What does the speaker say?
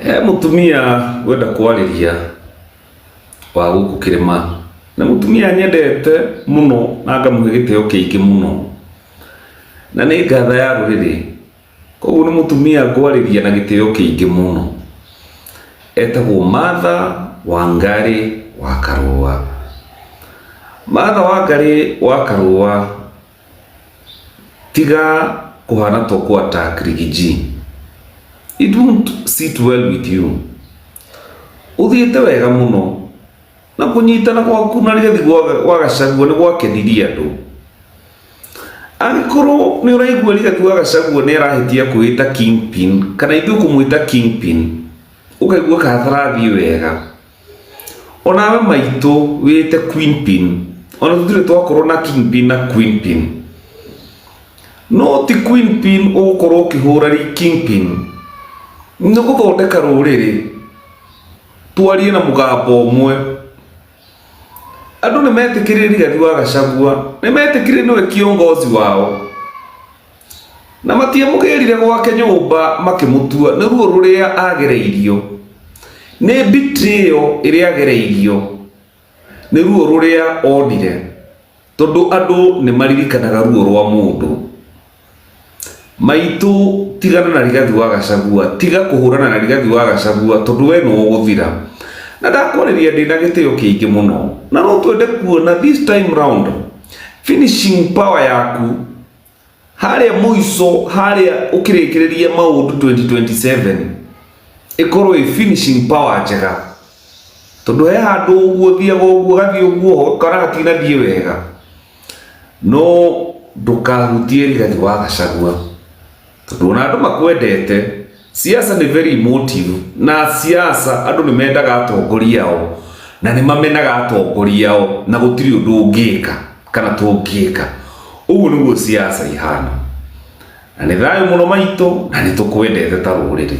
He mũtumia ngwenda kwarĩria wa gũkũ kĩrĩma. Nĩ mũtumia nyendete mũno na ngamũhe gĩtĩo kĩingĩ mũno. Na nĩ ngatha ya rũrĩrĩ. Koguo nĩ mũtumia ngwarĩria na gĩtĩo kĩingĩ mũno. Etagwo Martha Wangari wa Karũa. Martha Wangari wa Karũa Tiga kuhana to ku attack Riggy It won't sit well with you. Uthiĩte wega mũno na kũnyitana gwaku na Rigathi gwa Gachagua nĩ gwakenirie andũ. Angĩkorwo nĩ ũraigua Rigathi wa Gachagua nĩ arahĩtia kwĩĩta kingpin kana ithuĩ kũmwĩta kingpin ũkaigua ka hatarathiĩ wega. Onawe maitũ wĩte queen pin ona tũtirĩ twakorwo na king pin na queen pin no ti queen pin ũgũkorwo ũkĩhũra ri king pin nĩ gũthondeka rũrĩrĩ twarie na mũgambo ũmwe andũ nĩ metĩkĩrire Rigathi wa Gachagua nĩ metĩkĩrire nĩwe kiongozi wao Na matiamũgĩrire gwake nyũmba makĩmũtua nĩ ruo rũrĩa agereirio, nĩ betrayal ĩrĩa agereirio, nĩ ruo rũrĩa onire, tondũ andũ nĩ maririkanaga ruo rwa mũndũ. Maitũ tigana na Rigathi wa Gachagua, tiga kũhũrana na Rigathi wa Gachagua tondũ we nĩwe ũgũthira. Na ndakwarĩria ndĩna gĩtĩo kĩingĩ mũno, na no twende kuona this time round finishing power yaku Harĩa mũico harĩa ũkĩrĩkĩrĩria maũndũ 2027 ĩkorwo ĩ finishing power njega tondũ he handũ ũguo thiaga ũguo gathiĩ ũguo ũgakora hatinathiĩ wega no ndũkahutie Rigathi wa Gachagua tondũ ona andũ makwendete Siasa nĩ very emotive na siasa andũ nĩ mendaga atongoria ao na nĩ mamenaga atongoria ao na gũtirĩ ũndũ ũngĩka kana tũngĩka. Ũguo nĩguo siasa ihana. Na nĩ thayũ mũno maitũ na nĩ tũkwendete ta rũrĩrĩ.